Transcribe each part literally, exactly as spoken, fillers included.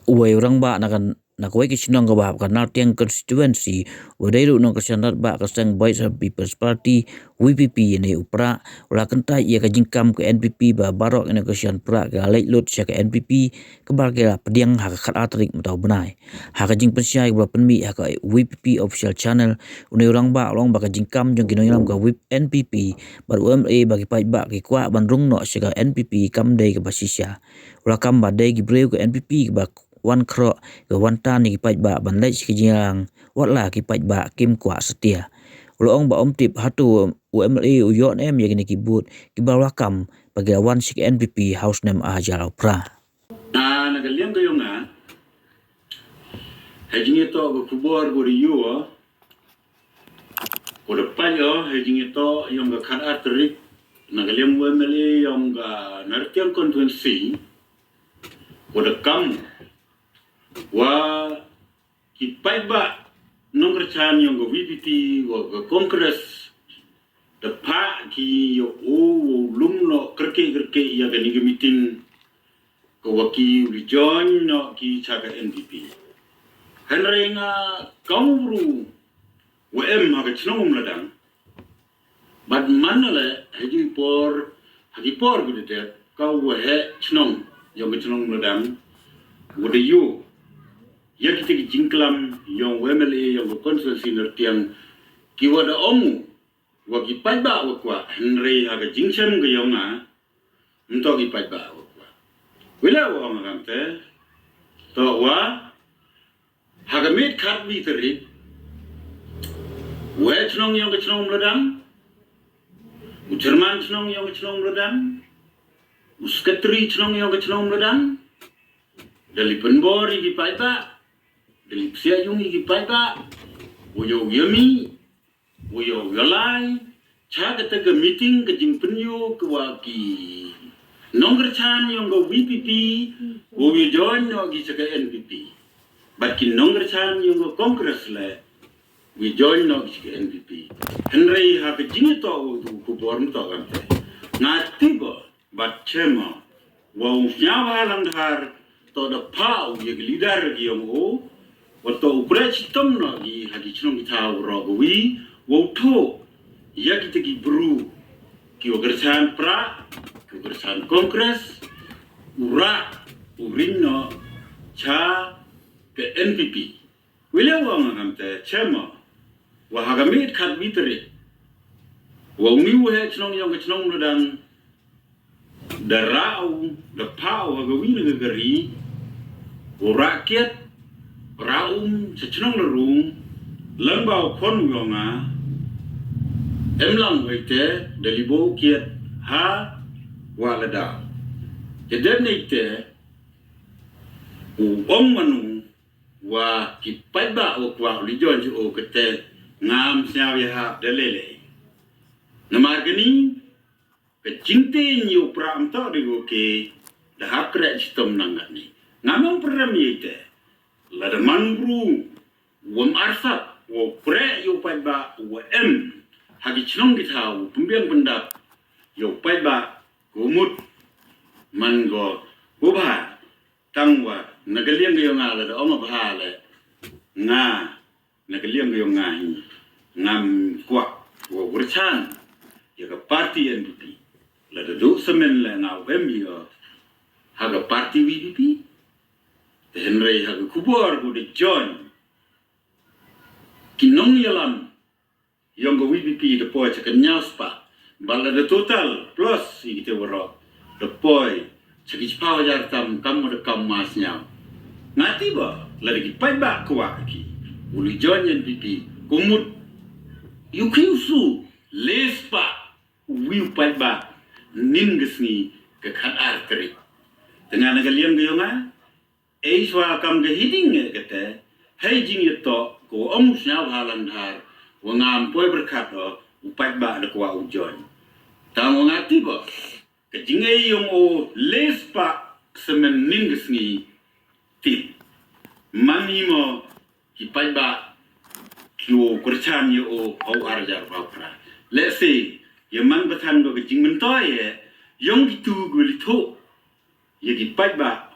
Uwei u rangbah na ka, na kawei ka shnong kaba hap ka Nartiang constituency, uba dei ruh u nongkyrshan rangbah ka seng Voice of People's Party, V P P, ïa u Prah, u la kyntait ïa ka jingkam ka N P P ba baroh ki nongkyrshan Prah ki la leit lut sha ka N P P, kaba ki la pdiang ha ka khatar tarik mynta u bnai. Ha ka jingpynshai kaba la pynmih ha ka V P P official channel, une u rangbah u la ong ba ka jingkam jong ki nongïalam ka V-, N P P bad u M L A bad ki paidbah ki kwah ban rung noh sha ka N P P kam dei kaba shisha. U la ong ba dei ki briew ka N P P kiba wan khroh, kiba wan tan ïa ki paidbah ban leit sha ki jingïalang, wat la ki paidbah kim kwah satia. U la ong ba ym tip hato u M L A u ïoh ne em ïa kine ki vote kiba u la kam ba ki la wan sha ka N P P ha u snem ar hajar arphew phra. Ah, na ka liang ka jong nga, ha jingïatoh ka khubor ba u la ïoh, u la peit ïa, ha jingïatoh jong ka khatar tarik, na ka liang u M L A jong ka Nartiang constituency, u la kam wa ki paidbah nongkyrshan jong ka V P P wa ka Congress, da phah ki ïa u, u lum noh kyrkieh kyrkieh ïa kane ka meeting, ka wa ki u la join noh ki sha ka N P P. Hynrei nga kam u bru wa em ha ka shnong Umladang. Bad man la ha ki por, ha ki por ki dei ka waheh shnong jong ka shnong Umladang, u la ïoh ïa kita ki jingklam jong u M L A jong ka constituency Nartiang, ki wa da ong u wa ki paidbah wa kwah, hynrei ha ka jingshem ka jong nga, ym toh ki paidbah wa kwah. Wei la wa ong ngam te, toh wa ha ka miet khatwi tarik, u waheh shnong jong ka shnong Umladang, u chairman shnong jong ka shnong Umladang, u secretary shnong jong ka shnong Umladang, da leit pynbor ïa ki paidbah, da leit pynshai jong ïa ki paidbah, u ïoh ïa mi, u ïoh ïa lai, sha kata ka meeting ka jingpynïoh ka wa ki nongkyrshan jong ka V P P, u ïa join noh ki sha ka N P P. Bad ki nongkyrshan jong ka Congress le, u ïa join noh ki sha ka N P P. Hynrei ha ka jingïatoh u tu khubor mynta kam te, nga tip ba bad shem wa u Sniawbhalang Dhar, toh da phah u ïa ki leader ki jong u, wa toh u kren shitom noh ki ha ki shnong ki thaw roh ka wi, wa u thoh ïa kita ki bru, ki wa kyrshan Prah, ki wa kyrshan Congress, u rah u ring noh sha ka N P P. Wei la wa ong ngam te, shem wa ha ka miet khatwi tarik, wa uni u waheh shnong jong ka shnong Umladang, da rah u, da phah u ha ka wi na ka kari, u rah kiad, rah um sha shnong Larung, lang ba u khon u ïong nga, em lang wei te, da liboh kiad ha wa la da. Te dep nei te, u ong manu, wa ki paidbah wa kwah u leit join sha u, kata ngam sngewthuh ïa hap da lei lei. Namar kane ka jingtieng ïa u Prah ym toh dei u ke da hap kren shitom nang ngat ni. Ngam ong pyrem ïa te. Lada man u bru wa ym arsap, wa kren ïa u paidbah wa em ha ki shnong ki thaw, pynbiang pyndap ïa u paidbah, ka mut man ko u bha. Tang wa na ka liang ka jong nga, lada ong bha le, nga na ka liang ka jong nga hi, ngam kwah wa u kyrshan ïa ka party N P P. Lada duh shmen le nga u em ïa ha ka party V P P. Te hynrei ha ka khubor ko da join ki nongïalam jong ka V P P da poi sha ka hynñiew spah. Bad lada total plus ïa kita waroh, da poi sha ki shiphew hajar tam, kam da kam ma sñiaw. Nga tip ba lada ki paidbah kwah ki, u leit join N P P, ka mut ïa u khiew su le spah uwei u paidbah nin ka sngi ka khatar tarik. Te nga na ka liang ka jong nga, ei shuwa kam ka hiding eh kata, hei jingïatoh ko ong u Sniawbhalang Dhar, wa ngam poi pyrkhat o u paidbah da kwah u join. Tang wa nga tip ba ka jingei jong o le spah shmen nin ka sngi, tip. Man hi mo ki paidbah ki u kyrchan ïa o ha u ar hajar arphew phra. Let's say, ïa man ba than ko ka jingmyntoi eh, jong kitu ki u leit thoh ïa ki paidbah,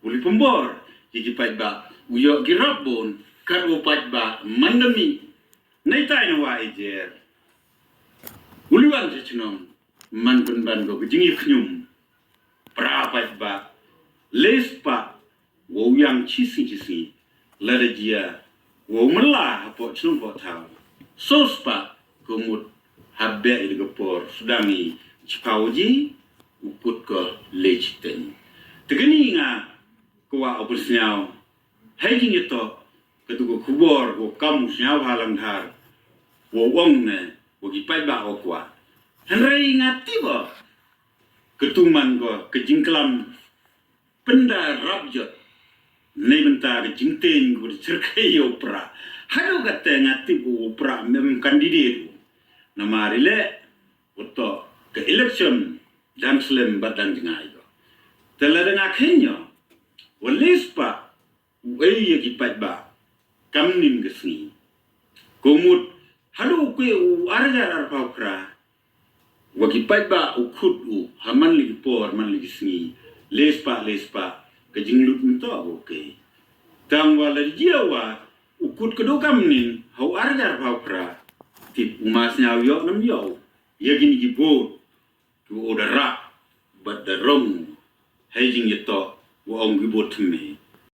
u leit pynbor ki ki paidbah, u ïoh ki rap bun, kat u paidbah man da mih nai tai na wa i jer. U liwan cha chnong man pynban ko ka jingïakhñium. Pra paidbah, le spah wow ïang chi sngi chi sngi, lada jia wow mylla hapoh chnong poh thaw. Saw spah ka mut ha beh i da ka por sdang i chiphaw ji u kut ko le chiteng. Te kani nga kwah u pynsngew hei jingïatoh katu ka khubor ko kam u sngew ha lang dhar. Wow ong ne wa ki paidbah wa kwah. Hynrei nga tip ba katu man ko ka jingklam pynda rap jot. Nei bynta ka jingteng ko da chyrkhei ïa u pra. Haduh kata nga tip u pra mem candidate u. Namar ile u to ka election dang slem bad dang jngai ko. Te lada nga khein ïa wa le spah u ei ïa ki paidbah kam nin ka sngi. Ko mut haduh u kwe u ar hajar arphaw phra wa ki paidbah u khut u ha man li ki por man li ki sngi. Le spah le spah ka jinglut mynta ko ke. Tang wa la jia wa u kut ka do kam nin ha u ar hajar arphaw phra. Tip u ma sngew ïoh nam ïoh ïa kini ki bot. Ki u da rah bad da rong hei jingïatoh wa ong ki bot thymme.